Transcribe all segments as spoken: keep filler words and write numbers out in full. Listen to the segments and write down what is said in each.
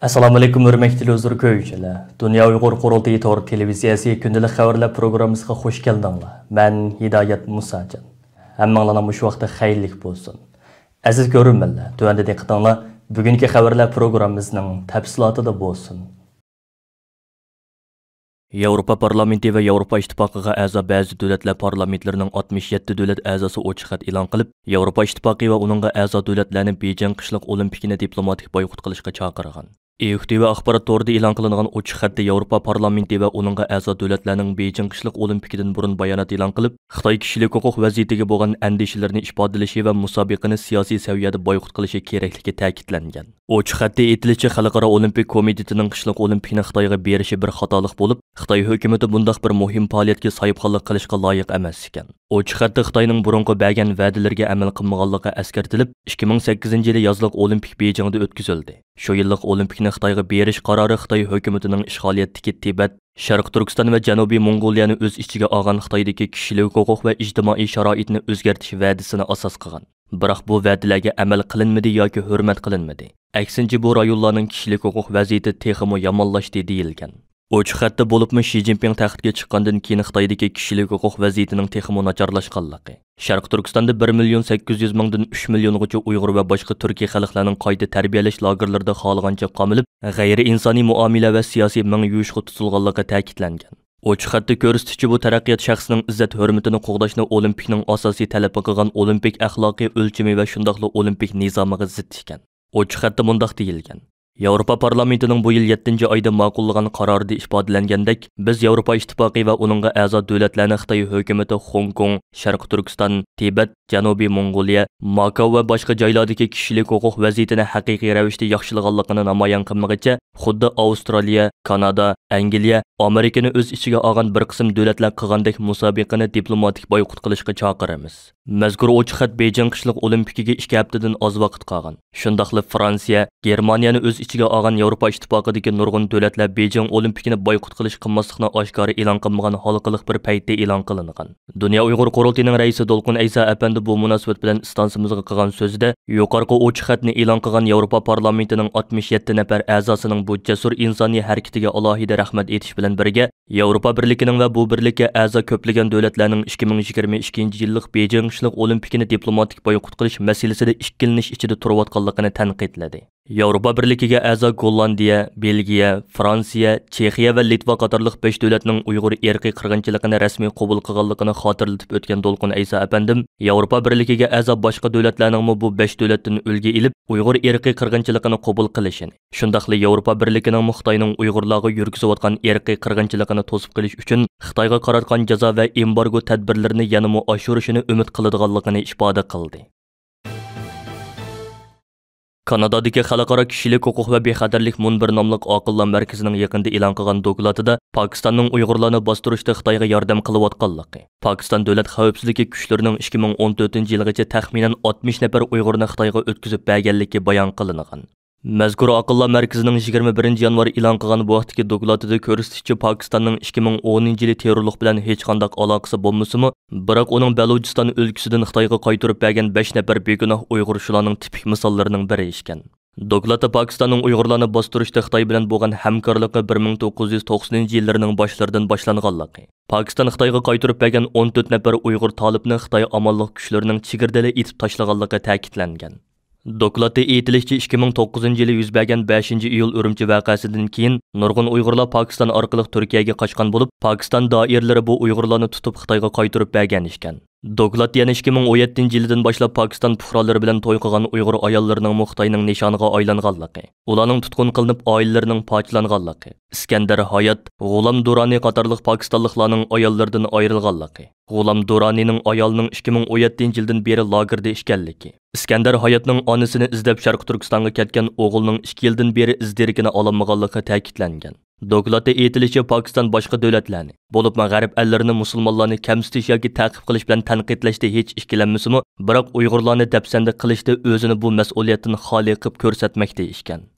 ئەسسالامۇئەلەيكۇم، ھۆرمەتلىك تېلېۋىزور كۆرگۈچىلەر. دۇنيا ئۇيغۇر قۇرۇلتىيى تور تېلېۋىزىيەسى كۈندىلىك خەۋەرلەر پروگراممىسىغا خۇش كەلدىڭلار. مەن ھىدايەت مۇساجان. ھەممىڭلارنىڭ مۇشۇ ۋاقتى خەيرلىك بولسۇن. ئەزىز كۆرۈرمەنلەر، تۆۋەندە دىققىتىڭلار بۈگۈنكى خەۋەرلەر پروگراممىسىنىڭ تەپسىلاتىدا بولسۇن. ياۋروپا پارلامېنتى ۋە ياۋروپا ئىتتىپاقىغا ئەزا بەزى دۆلەتلەر پارلامېنتلىرىنىڭ ئاتمىش يەتتە دۆلەت ئەزاسى ئوچۇق خەت ئېلان قىلىپ، ياۋروپا ئىتتىپاقى ۋە ئۇنىڭغا ئەزا دۆلەتلەرنى بېيجىڭ قىشلىق ئولىمپىكىنى دىپلوماتىك بايقۇت قىلىشقا چاقىرغان. ئېئۇختى ۋە ئاخبارات تورىدا ئېلان قىلىنغان ئوچۇق خەتتە ياۋروپا پارلامېنتى ۋە ئۇنىڭغا ئەزا دۆلەتلەرنىڭ بېيجىڭ قىشلىق ئولىمپىكىدىن بۇرۇن بايانات ئېلان قىلىپ، خىتاي كىشىلىك ھوقۇق ۋەزىيىتىگە بولغان ئەندىشىلىرىنى ئىپادىلىشى ۋە مۇسابىقىنى سىياسىي سەۋىيەدە بايقۇت قىلىشى كېرەكلىكى تەكىتلەنگەن. ئوچۇق خەتتە ئېيتىلىشىچە، خەلقئارا ئولىمپىك كومىتېتىنىڭ قىشلىق ئولىمپىكنى خىتايغا بېرىشى بىر خاتالىق بولۇپ، خىتاي ھۆكۈمىتى بۇنداق بىر مۇھىم پائالىيەتكە ساھىبخانلىق قىلىشقا لايىق ئەمەس ئىكەن. ئوچۇق خەتتە خىتاينىڭ بۇرۇنقى بەرگەن ۋەدىلىرىگە ئەمەل قىلمىغانلىقى ئەسكەرتىلىپ، ئىككى مىڭ سەككىزىنچى يىلى يازلىق ئولىمپىك بېيجىڭدا ئۆتكۈزۈلدى. شۇ يىللىق ئولىمپىكنى خىتايغا بېرىش قارارى خىتاي ھۆكۈمىتىنىڭ ئىشغالىيەتتىكى تىبەت، شەرقىي تۈركىستان ۋە جەنۇبىي موڭغۇلىيەنى ئۆز ئىچىگە ئالغان خىتايدىكى كىشىلىك ھوقۇق ۋە ئىجتىمائىي شارائىتنى ئۆزگەرتىش ۋەدىسىنى ئاساس قىلغان. بىراق بۇ ۋەدىلەرگە ئەمەل قىلىنمىدى ياكى ھۆرمەت قىلىنمىدى. ئەكسىنچە، بۇ رايونلارنىڭ كىشىلىك ھوقۇق ۋەزىيىتى تېخىمۇ يامانلاشتى، دېيىلگەن. ئوچۇق خەتتە بولۇپمۇ شى جىنپىڭ تەختكە چىققاندىن كېيىن خىتايدىكى كىشىلىك ھوقۇق ۋەزىيىتىنىڭ تېخىمۇ ناچارلاشقانلىقى، شەرقىي تۈركىستاندا بىر مىليون سەككىز يۈز مىڭدىن ئۈچ مىليونغىچە ئۇيغۇر ۋە باشقا تۈركىي خەلقلەرنىڭ قايتا تەربىيەلەش لاگېرلىرىدا خالىغانچە قامىلىپ، غەيرىئىنسانىي مۇئامىلە ۋە سىياسىي مېڭە يۇيۇشقا تۇتۇلغانلىقى تەكىتلەنگەن. ئوچۇق خەتتە كۆرسىتىشىچە، بۇ تەرەققىيات شەخسنىڭ ئىززەت-ھۆرمىتىنى قوغداشنى ئولىمپىكنىڭ ئاساسىي تەلىپى قىلغان ئولىمپىك ئەخلاقىي ئۆلچىمى ۋە شۇنداقلا ئولىمپىك نىزامىغا زىت ئىكەن. ئوچۇق خەتتە مۇنداق دېيىلگەن: ياۋروپا پارلامېنتىنىڭ بۇ يىل يەتتىنچى ئايدا ماقۇللىغان قارارىدا ئىپادىلەنگەندەك، بىز ياۋروپا ئىتتىپاقى ۋە ئۇنىڭغا ئەزا دۆلەتلەرنى خىتاي ھۆكۈمىتى خوڭكوڭ، شەرقىي تۈركىستان، تىبەت، جەنۇبىي موڭغۇلىيە، ماكاۋ ۋە باشقا جايلاردىكى كىشىلىك ھوقۇق ۋەزىيىتىنى ھەقىقىي رەۋىشتە ياخشىلىغانلىقىنى نامايان قىلمىغىچە، خۇددى ئاۋسترالىيە، كانادا، ئەنگلىيە، ئامېرىكىنى ئۆز ئىچىگە ئالغان بىر قىسىم دۆلەتلەر قىلغاندەك مۇسابىقىنى دىپلوماتىك بايقۇت قىلىشقا چاقىرىمىز. مەزكۇر ئوچۇق خەت بېيجىڭ قىشلىق ئولىمپىكىگە ئىككى ھەپتىدىن ئاز ۋاقىت قالغان. شۇنداقلا فرانسىيە، گېرمانىيەنى ئۆز ئىچىگە ئالغان ياۋروپا ئىتتىپاقىدىكى نۇرغۇن دۆلەتلەر بېيجىڭ ئولىمپىكىنى بايقۇت قىلىش قىلماسلىقنى ئاشكارا ئېلان قىلمىغان ھالقىلىق بىر پەيتتە ئېلان قىلىنغان. دۇنيا ئۇيغۇر قۇرۇلتىيىنىڭ رەئىسى دولقۇن ئەيسا ئەپەندى بۇ مۇناسىۋەت بىلەن ئىستانسىمىزغا قىلغان سۆزىدە، يۇقىرىقى ئوچۇق خەتنى ئېلان قىلغان ياۋروپا پارلامېنتىنىڭ ئاتمىش يەتتە نەپەر ئەزاسىنىڭ بۇ جەسۇر ئىنسانىي ھەرىكىتىگە ئالاھىدە رەھمەت ئېيتىش بىلەن بىرگە، ياۋروپا بىرلىكىنىڭ ۋە بۇ بىرلىككە ئەزا كۆپلىگەن دۆلەتلەرنىڭ ئىككى مىڭ يىگىرمە ئىككىنچى يىللىق بېيجىڭ قىشلىق ئولىمپىكىنى دىپلوماتىك بايقۇت قىلىش مەسىلىسىدە ئىككىلىنىش ئىچىدە تۇرۇۋاتقانلىقىنى تەنقىدلىدى. ياۋروپا بىرلىكىگە ئەزا گوللاندىيە، بېلگىيە، فرانسىيە، چېخىيە ۋە لىتۋا قاتارلىق بەش دۆلەتنىڭ ئۇيغۇر ئىرقىي قىرغىنچىلىقىنى رەسمىي قوبۇل قىلغانلىقىنى خاتىرىلىتىپ ئۆتكەن دولقۇن ئەيسا ئەپەندىم، ياۋروپا بىرلىكىگە ئەزا باشقا دۆلەتلەرنىڭمۇ بۇ بەش دۆلەتتىن ئۈلگە ئېلىپ، ئۇيغۇر ئىرقىي قىرغىنچىلىقىنى قوبۇل قىلىشىنى، شۇنداقلا ياۋروپا بىرلىكىنىڭمۇ خىتاينىڭ ئۇيغۇرلارغا يۈرگۈزۈۋاتقان ئىرقىي قىرغىنچىلىقىنى توسۇپ قېلىش ئۈچۈن خىتايغا قاراتقان جازا ۋە ئېمبارگو تەدبىرلىرىنى يەنىمۇ ئاشۇرۇشىنى ئۈمىد قىلىدىغانلىقىنى ئىپادە قىلدى. كانادادىكى خەلقئارا كىشىلىك ھوقۇق ۋە بىخەتەرلىك مۇنبىرى ناملىق ئاقىللار مەركىزىنىڭ يېقىندا ئېلان قىلغان دوكلاتىدا، پاكىستاننىڭ ئۇيغۇرلارنى باستۇرۇشتا خىتايغا ياردەم قىلىۋاتقانلىقى، پاكىستان دۆلەت خەۋپسىزلىكى كۈچلىرىنىڭ ئىككى مىڭ ئون تۆتىنچى يىلغىچە تەخمىنەن ئاتمىش نەپەر ئۇيغۇرنى خىتايغا ئۆتكۈزۈپ بەرگەنلىكى بايان قىلىنغان. مەزكۇر ئاقىللار مەركىزىنىڭ يىگىرمە بىرىنچى يانۋار ئېلان قىلغان بۇ ھەقتىكى دوكلاتىدا كۆرسىتىشىچە، پاكىستاننىڭ ئىككى مىڭ ئونىنچى يىلى تېررورلۇق بىلەن ھېچقانداق ئالاقىسى بولمىسىمۇ، بىراق ئۇنىڭ بەلۇچىستان ئۆلكىسىدىن خىتايغا قايتۇرۇپ بەرگەن بەش نەپەر بىگۇناھ ئۇيغۇر شۇلارنىڭ تىپىك مىساللىرىنىڭ بىرى ئىكەن. دوكلاتتا پاكىستاننىڭ ئۇيغۇرلارنى باستۇرۇشتا خىتاي بىلەن بولغان ھەمكارلىقى بىر مىڭ توققۇز يۈز توقسىنىنچى يىللىرىنىڭ باشلىرىدىن باشلانغانلىقى، پاكىستان خىتايغا قايتۇرۇپ بەرگەن ئون تۆت نەپەر ئۇيغۇر تالىپنى خىتاي ئامانلىق كۈچلىرىنىڭ چېگرىدىلا ئېتىپ تاشلىغانلىقى تەكىتلەنگەن. دوكلاتتا ئېيتىلىشىچە، ئىككى مىڭ توققۇزىنچى يىلى يۈز بەرگەن بەشىنچى ئىيۇل ئۈرۈمچى ۋەقەسىدىن كېيىن نۇرغۇن ئۇيغۇرلار پاكىستان ئارقىلىق تۈركىيەگە قاچقان بولۇپ، پاكىستان دائىرىلىرى بۇ ئۇيغۇرلارنى تۇتۇپ خىتايغا قايتۇرۇپ بەرگەن ئىكەن. دوكلات يەنە ئىككى مىڭ ئون يەتتىنچى يىلىدىن باشلاپ پاكىستان پۇقرالىرى بىلەن توي قىلغان ئۇيغۇر ئاياللىرىنىڭمۇ خىتاينىڭ نىشانىغا ئايلانغانلىقى، ئۇلارنىڭ تۇتقۇن قىلىنىپ ئائىلىلىرىنىڭ پارچىلانغانلىقى، ئىسكەندەر ھايات، غۇلام دۇرانى قاتارلىق پاكىستانلىقلارنىڭ ئاياللىرىدىن ئايرىلغانلىقى، غۇلام دۇرانىنىڭ ئايالىنىڭ ئىككى مىڭ ئون يەتتىنچى يىلدىن بېرى لاگېردا ئىكەنلىكى، ئىسكەندەر ھاياتنىڭ ئانىسىنى ئىزدەپ شەرقىي تۈركىستانغا كەتكەن ئوغلىنىڭ ئىككى يىلدىن بېرى ئىز دېرىكىنى ئالالمىغانلىقى تەكىتلەنگەن. دوكلاتتا ئېيتىلىشىچە، پاكىستان باشقا دۆلەتلەرنى، بولۇپمۇ غەرب ئەللىرىنى مۇسۇلمانلارنى كەمسىتىش ياكى تەقىب قىلىش بىلەن تەنقىدلەشتە ھېچ ئىككىلەنمىسىمۇ، بىراق ئۇيغۇرلارنى دەپسەندە قىلىشتا ئۆزىنى بۇ مەسئۇلىيەتتىن خالىي قىلىپ كۆرسەتمەكتە ئىكەن.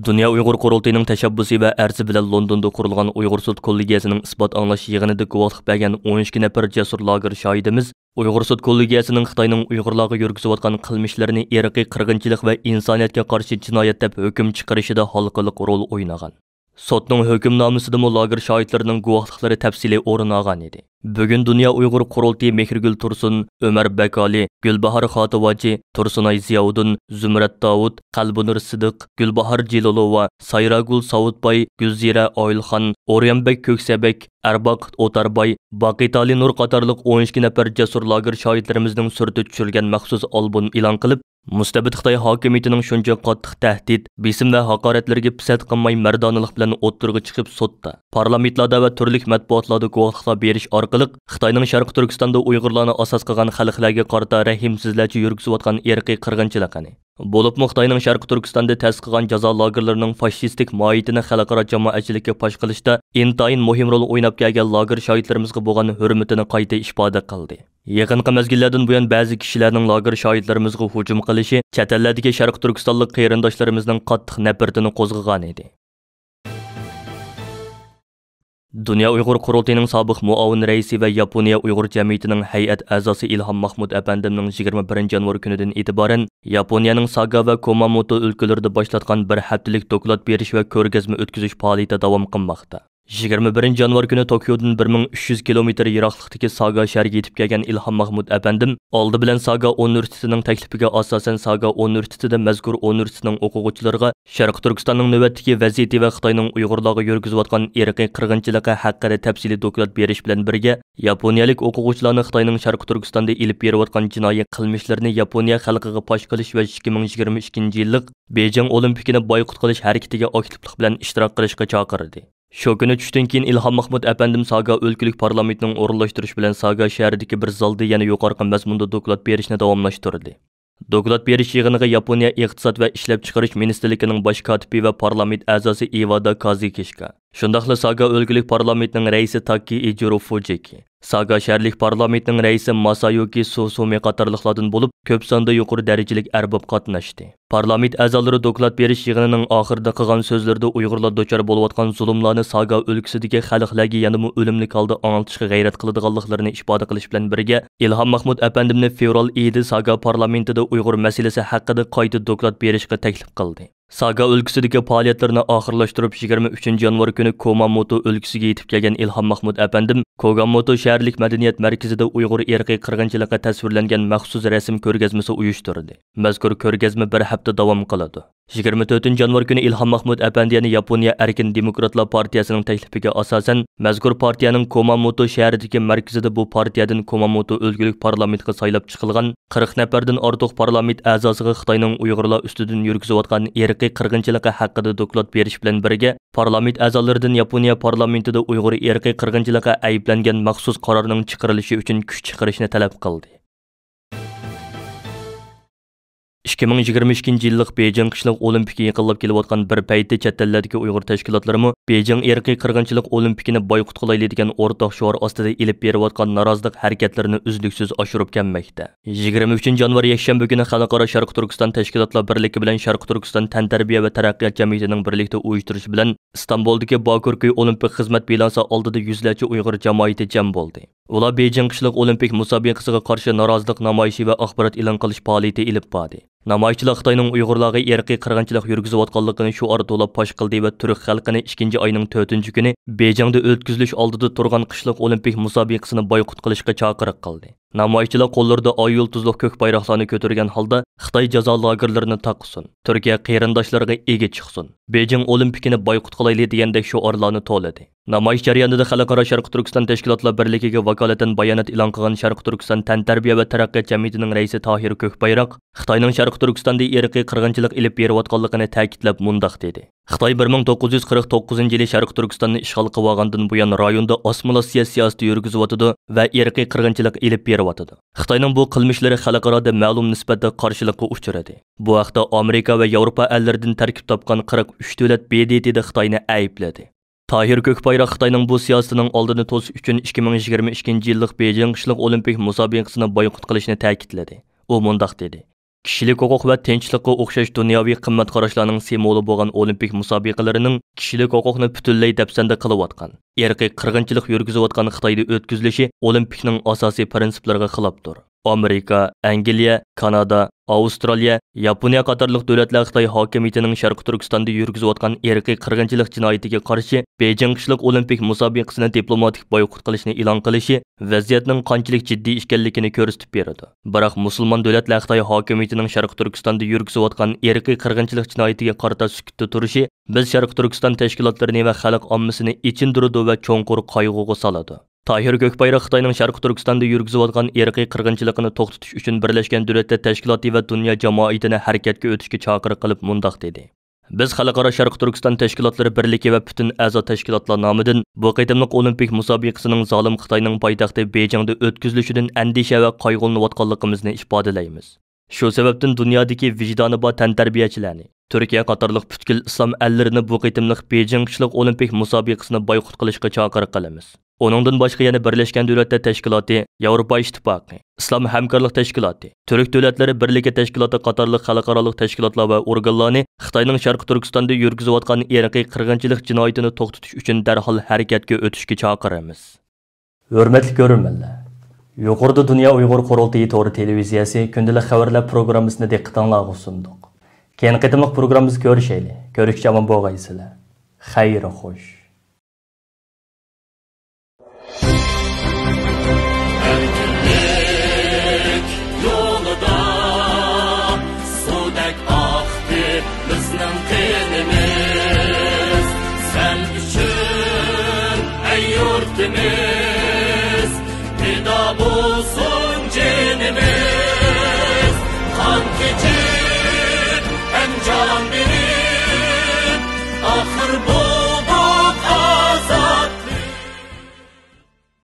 دۇنيا ئۇيغۇر قۇرۇلتىيىنىڭ تەشەببۇسى ۋە ئەرزى بىلەن لوندوندا قۇرۇلغان ئۇيغۇر سوت كوللېگىيەسىنىڭ ئىسپات ئاڭلاش يىغىنىدا گۇۋاھلىق بەرگەن ئون ئىككى نەپەر جەسۇر لاگېر شاھىدىمىز ئۇيغۇر سوت كوللېگىيەسىنىڭ خىتاينىڭ ئۇيغۇرلارغا يۈرگۈزۈۋاتقان قىلمىشلىرىنى ئىرقىي قىرغىنچىلىق ۋە ئىنسانىيەتكە قارشى جىنايەت دەپ ھۆكۈم چىقىرىشىدا ھالقىلىق رول ئوينىغان. سوتنىڭ ھۆكۈمنامىسىدىمۇ لاگېر شاھىتلىرىنىڭ گۇۋاھلىقلىرى تەپسىلىي ئورۇن ئالغان ئىدى. بۈگۈن دۇنيا ئۇيغۇر قۇرۇلتىيى مېھرىگۈل تۇرسۇن، ئۆمەر بەكالى، گۈلباھار خاتىۋاجى، تۇرسۇنئاي زىياۋۇدۇن، زۇمرەت داۋۇت، قەلبىنۇر سىدىق، گۈلباھار جېلىلوۋا، سايراگۈل ساۋۇتباي، گۈلزىرە ئايلىخان، ئوريانبەك كۆكسەبەك، ئەرباقىت ئوتارباي، باقىتالى نۇر قاتارلىق ئون ئىككى نەپەر جەسۇر لاگېر شاھىتلىرىمىزنىڭ سۈرىتى چۈشۈرۈلگەن مەخسۇس ئالبوم ئېلان قىلىپ، مۇستەبىت خىتاي ھاكىمىيىتىنىڭ شۇنچە قاتتىق تەھدىت، بېسىم ۋە ھاقارەتلىرىگە پىسەنت قىلماي مەردانىلىق بىلەن ئوتتۇرىغا چىقىپ سوتتا، پارلامېنتلاردا ۋە تۈرلۈك مەتبۇئاتلاردا گۇۋاھلىقلار بېرىش ئارقىلىق خىتاينىڭ شەرقىي تۈركىستاندا ئۇيغۇرلارنى ئاساس قىلغان خەلقلەرگە قارىتا رەھىمسىزلەرچە يۈرگۈزۈۋاتقان ئىرقىي قىرغىنچىلىقىنى، بولۇپمۇ خىتاينىڭ شەرقىي تۈركىستاندا تەسىس قىلغان جازا لاگېرلىرىنىڭ فاشىستىك ماھىيىتىنى خەلقئارا جامائەتچىلىككە پاش قىلىشتا ئىنتايىن مۇھىم رول ئويناپ كەلگەن لاگېر شاھىتلىرىمىزغا بولغان ھۆرمىتىنى قايتا ئىپادە قىلدى. يېقىنقى مەزگىللەردىن بۇيان بەزى كىشىلەرنىڭ لاگېر شاھىتلىرىمىزغا ھۇجۇم قىلىشى چەت ئەللەردىكى شەرقىي تۈركىستانلىق قېرىنداشلىرىمىزنىڭ قاتتىق نەپرىتىنى قوزغىغانىدى. دۇنيا ئۇيغۇر قۇرۇلتىيىنىڭ سابىق مۇئاۋىن رەئىسى ۋە ياپونىيە ئۇيغۇر جەمئىيىتىنىڭ ھەيئەت ئەزاسى ئىلھام ماھمۇت ئەپەندىمنىڭ يىگىرمە بىرىنچى يانۋار كۈنىدىن ئېتىبارەن ياپونىيەنىڭ ساگا ۋە كۇماموتو ئۆلكىلىرىدە باشلاتقان بىر ھەپتىلىك دوكلات بېرىش ۋە كۆرگەزمە ئۆتكۈزۈش پائالىيىتى داۋام قىلماقتا. يىگىرمە بىرىنچى يانۋار كۈنى توكيودىن بىر مىڭ ئۈچ يۈز كىلومېتىر يىراقلىقتىكى ساگا شەھىرىگە يېتىپ كەلگەن ئىلھام ماھمۇت ئەپەندىم ئالدى بىلەن ساگا ئۇنىۋېرسىتېتىنىڭ تەكلىپىگە ئاساسەن، ساگا ئۇنىۋېرسىتېتىدا مەزكۇر ئۇنىۋېرسىتېتنىڭ ئوقۇغۇچىلىرىغا شەرقىي تۈركىستاننىڭ نۆۋەتتىكى ۋەزىيىتى ۋە خىتاينىڭ ئۇيغۇرلارغا يۈرگۈزۈۋاتقان ئىرقىي قىرغىنچىلىقى ھەققىدە تەپسىلىي دوكلات بېرىش بىلەن بىرگە، ياپونىيەلىك ئوقۇغۇچىلارنى خىتاينىڭ شەرقىي تۈركىستاندا ئېلىپ بېرىۋاتقان جىنايى قىلمىشلىرىنى ياپونىيە خەلقىگە پاش قىلىش ۋە ئىككى مىڭ يىگىرمە ئىككىنچى يىللىق بېيجىڭ ئولىمپىكىنى بايقۇت قىلىش ھەرىكىتىگە ئاكتىپلىق بىلەن ئىشتىراك قىلىشقا چاقىردى. شۇ كۈنى چۈشتىن كېيىن ئىلھام ماھمۇت ئەپەندىم ساگا ئۆلكىلىك پارلامېنتىنىڭ ئورۇنلاشتۇرۇشى بىلەن ساگا شەھىرىدىكى بىر زالدا يەنە يۇقىرىقى مەزمۇندا دوكلات بېرىشنى داۋاملاشتۇردى. دوكلات بېرىش يىغىنىغا ياپونىيە ئىقتىساد ۋە ئىشلەپچىقىرىش مىنىستىرلىكىنىڭ باش كاتىپى ۋە پارلامېنت ئەزاسى ئىۋادا كازىكىشكا، شۇنداقلا ساگا ئۆلكىلىك پارلامېنتىنىڭ رەئىسى تاككى ئىجىرو فۇجىكى، ساگا شەھەرلىك پارلامېنتنىڭ رەئىسى ماسايۇكى سۇسۇمى قاتارلىقلاردىن بولۇپ، كۆپ ساندا يۇقىرى دەرىجىلىك ئەرباب قاتناشتى. پارلامېنت ئەزالىرى دوكلات بېرىش يىغىنىنىڭ ئاخىرىدا قىلغان سۆزلىرىدە ئۇيغۇرلار دۇچار بولۇۋاتقان زۇلۇملارنى ساگا ئۆلكىسىدىكى خەلقلەرگە يەنىمۇ ئۈنۈملۈك ھالدا ئاڭلىتىشقا غەيرەت قىلىدىغانلىقلىرىنى ئىپادە قىلىش بىلەن بىرگە، ئىلھام ماھمۇت ئەپەندىمنى فېۋرال ئېيىدا ساگا پارلامېنتىدا ئۇيغۇر مەسىلىسى ھەققىدە قايتا دوكلات بېرىشقا تەكلىپ قىلدى. ساگا ئۆلكىسىدىكى پائالىيەتلىرىنى ئاخىرلاشتۇرۇپ، يىگىرمە ئۈچىنچى يانۋار كۈنى كوماموتو ئۆلكىسىگە يېتىپ كەلگەن ئىلھام ماھمۇت ئەپەندىم كوگاموتو شەھەرلىك مەدەنىيەت مەركىزىدە ئۇيغۇر ئىرقىي قىرغىنچىلىقى تەسۋىرلەنگەن مەخسۇس رەسىم كۆرگەزمىسى ئۇيۇشتۇردى. مەزكۇر كۆرگەزمە بىر ھەپتە داۋام قىلىدۇ. يىگىرمە تۆتىنچى يانۋار كۈنى ئىلھام ماھمۇت ئەپەندى يەنە ياپونىيە ئەركىن دېموكراتلار پارتىيەسىنىڭ تەكلىپىگە ئاساسەن، مەزكۇر پارتىيەنىڭ كوماموتو شەھىرىدىكى مەركىزىدە بۇ پارتىيەدىن كوماموتو ئۆلكىلىك پارلامېنتقا سايلاپ چىقىلغان قىرىق نەپەردىن ئارتۇق پارلامېنت ئەزاسىغا خىتاينىڭ ئۇيغۇرلار ئۈستىدىن يۈرگۈزۈۋاتقان ئىرقىي قىرغىنچىلىقى ھەققىدە دوكلات بېرىش بىلەن بىرگە، پارلامېنت ئەزالىرىدىن ياپونىيە پارلامېنتىدا ئۇيغۇر ئىرقىي قىرغىنچىلىقى ئەيىبلەنگەن مەخسۇس قارارنىڭ چىقىرىلىشى ئۈچۈن كۈچ چىقىرىشنى تەلەپ قىلدى. ئىككى مىڭ يىگىرمە ئىككىنچى يىللىق بېيجىڭ قىشلىق ئولىمپىكى يېقىنلاپ كېلىۋاتقان بىر پەيتتە، چەت ئەللەردىكى ئۇيغۇر تەشكىلاتلىرىمۇ بېيجىڭ ئىرقىي قىرغىنچىلىق ئولىمپىكىنى بايقۇت قىلايلى دېگەن ئورتاق شوئار ئاستىدا ئېلىپ بېرىۋاتقان نارازىلىق ھەرىكەتلىرىنى ئۈزلۈكسىز ئاشۇرۇپ كەلمەكتە. يىگىرمە ئۈچىنچى يانۋار يەكشەنبە كۈنى خەلقئارا شەرقىي تۈركىستان تەشكىلاتلار بىرلىكى بىلەن شەرقىي تۈركىستان تەنتەربىيە ۋە تەرەققىيات جەمئىيىتىنىڭ بىرلىكتە ئۇيۇشتۇرۇشى بىلەن ئىستانبۇلدىكى باكۇركوي ئولىمپىك خىزمەت بىناسى ئالدىدا يۈزلەرچە ئۇيغۇر جامائىتى جەم بولدى. ئۇلار بېيجىڭ قىشلىق ئولىمپىك مۇسابىقىسىگە قارشى نارازىلىق نامايىشى ۋە ئاخبارات ئېلان قىلىش پائالىيىتى ئېلىپ باردى. نامايىشچىلار خىتاينىڭ ئۇيغۇرلارغا ئىرقىي قىرغىنچىلىق يۈرگۈزۈۋاتقانلىقىنى شوئار توۋلاپ پاش قىلدى ۋە تۈرك خەلقىنى ئىككىنچى ئاينىڭ تۆتىنچى كۈنى بېيجىڭدا ئۆتكۈزۈلۈش ئالدىدا تۇرغان قىشلىق ئولىمپىك مۇسابىقىسىنى بايقۇت قىلىشقا چاقىرىق قىلدى. نامايىشچىلار قوللىرىدا ئاي يۇلتۇزلۇق كۆك بايراقلارنى كۆتۈرگەن ھالدا «خىتاي جازا لاگېرلىرىنى تاقىسۇن، تۈركىيە قېرىنداشلىرىغا ئىگە چىقسۇن، بېيجىڭ ئولىمپىكىنى بايقۇت قىلايلى» دېگەندەك شوئارلارنى توۋلىدى. نامايىش جەريانىدا خەلقئارا شەرقىي تۈركىستان تەشكىلاتلار بىرلىكىگە ۋاكالىتەن بايانات ئېلان قىلغان شەرقىي تۈركىستان تەنتەربىيە ۋە تەرەققىيات جەمئىيىتىنىڭ رەئىسى تاھىر كۆكبايراق خىتاينىڭ شەرقىي تۈركىستاندا ئىرقىي قىرغىنچىلىق ئېلىپ بېرىۋاتقانلىقىنى تەكىتلەپ مۇنداق دېدى: «خىتاي بىر مىڭ توققۇز يۈز قىرىق توققۇزىنچى يىلى شەرقىي تۈركىستاننى ئىشغال قىلىۋالغاندىن بۇيان رايوندا ئاسسىمىلياتسىيە سىياسىتى يۈرگۈزۈۋاتىدۇ ۋە ئىرقىي قىرغىنچىلىق ئېلىپ بېرىۋاتىدۇ. خىتاينىڭ بۇ قىلمىشلىرى خەلقئارادا مەلۇم نىسبەتتە قارشىلىققا ئۇچرىدى. بۇ ھەقتە ئامېرىكا ۋە ياۋروپا ئەللىرىدىن تەركىب تاپقان قىرىق ئۈچ دۆلەت ب د ت دا خىتاينى ئەيىبلىدى.» تاھىر كۆكبايراق خىتاينىڭ بۇ سىياسىتىنىڭ ئالدىنى توسۇش ئۈچۈن ئىككى مىڭ يىگىرمە ئىككىنچى يىللىق بېيجىڭ قىشلىق ئولىمپىك مۇسابىقىسىنى بايقۇت قىلىشنى تەكىتلىدى. ئۇ مۇنداق دېدى: كىشىلىك ھوقۇق ۋە تىنچلىققا ئوخشاش دۇنياۋى قىممەت قاراشلارنىڭ سىمۋولى بولغان ئولىمپىك مۇسابىقىلىرىنىڭ كىشىلىك ھوقۇقنى پۈتۈنلەي دەپسەندە قىلىۋاتقان، ئىرقىي قىرغىنچىلىق يۈرگۈزۈۋاتقان خىتايدا ئۆتكۈزۈلۈشى ئولىمپىكنىڭ ئاساسىي پىرىنسىپلىرىغا خىلاپتۇر. ئامېرىكا، ئەنگلىيە، كانادا، ئاۋسترالىيە، ياپونىيە قاتارلىق دۆلەتلەر خىتاي ھاكىمىيىتىنىڭ شەرقىي تۈركىستاندا يۈرگۈزۈۋاتقان ئىرقىي قىرغىنچىلىق جىنايىتىگە قارشى بېيجىڭ قىشلىق ئولىمپىك مۇسابىقىسىنى دىپلوماتىك بايقۇت قىلىشنى ئېلان قىلىشى ۋەزىيەتنىڭ قانچىلىك جىددىي ئىكەنلىكىنى كۆرسىتىپ بېرىدۇ. بىراق مۇسۇلمان دۆلەتلەر خىتاي ھاكىمىيىتىنىڭ شەرقىي تۈركىستاندا يۈرگۈزۈۋاتقان ئىرقىي قىرغىنچىلىق جىنايىتىگە قارىتا سۈكۈتتە تۇرۇشى بىز شەرقىي تۈركىستان تەشكىلاتلىرىنى ۋە خەلق ئاممىسىنى ئېچىندۇرىدۇ ۋە چوڭقۇر قايغۇغا سالىدۇ. تاھىر كۆكبايراق خىتاينىڭ شەرقىي تۈركىستاندا يۈرگۈزۈۋاتقان ئىرقىي قىرغىنچىلىقىنى توختىتىش ئۈچۈن بىرلەشكەن دۆلەتلەر تەشكىلاتى ۋە دۇنيا جامائىتىنى ھەرىكەتكە ئۆتۈشكە چاقىرىق قىلىپ مۇنداق دېدى: بىز خەلقئارا شەرقىي تۈركىستان تەشكىلاتلىرى بىرلىكى ۋە پۈتۈن ئەزا تەشكىلاتلار نامىدىن بۇ قېتىملىق ئولىمپىك مۇسابىقىسىنىڭ زالىم خىتاينىڭ پايتەختى بېيجىڭدا ئۆتكۈزۈلۈشىدىن ئەندىشە ۋە قايغۇلىنىۋاتقانلىقىمىزنى ئىپادىلەيمىز. شۇ سەۋەبتىن دۇنيادىكى ۋىجدانى بار تەنتەربىيەچىلەرنى، تۈركىيە قاتارلىق پۈتكۈل ئىسلام ئەللىرىنى بۇ قېتىملىق بېيجىڭ قىشلىق ئولىمپىك مۇسابىقىسىنى بايقۇت قىلىشقا چاقىرىق قىلىمىز. ئۇنىڭدىن باشقا يەنە بىرلەشكەن دۆلەتلەر تەشكىلاتى، ياۋروپا ئىتتىپاقى، ئىسلام ھەمكارلىق تەشكىلاتى، تۈرك دۆلەتلىرى بىرلىكى تەشكىلاتى قاتارلىق خەلقئارالىق تەشكىلاتلار ۋە ئورگانلارنى خىتاينىڭ شەرقىي تۈركىستاندا يۈرگۈزۈۋاتقان ئىرقىي قىرغىنچىلىق جىنايىتىنى توختىتىش ئۈچۈن دەرھال ھەرىكەتكە ئۆتۈشكە چاقىرىمىز. ھۆرمەتلىك كۆرۈرمەنلەر، يۇقىرىدا دۇنيا ئۇيغۇر قۇرۇلتىيى تورى تېلېۋىزىيەسى كۈندىلىك خەۋەرلەر پروگراممىسىنى دىققىتىڭلارغا سۇندۇق. كېيىنكى قېتىملىق پروگراممىمىزدا كۆرۈشەيلى. كۆرۈشكىچە ئامان بولغايسىلەر. خەير خوش.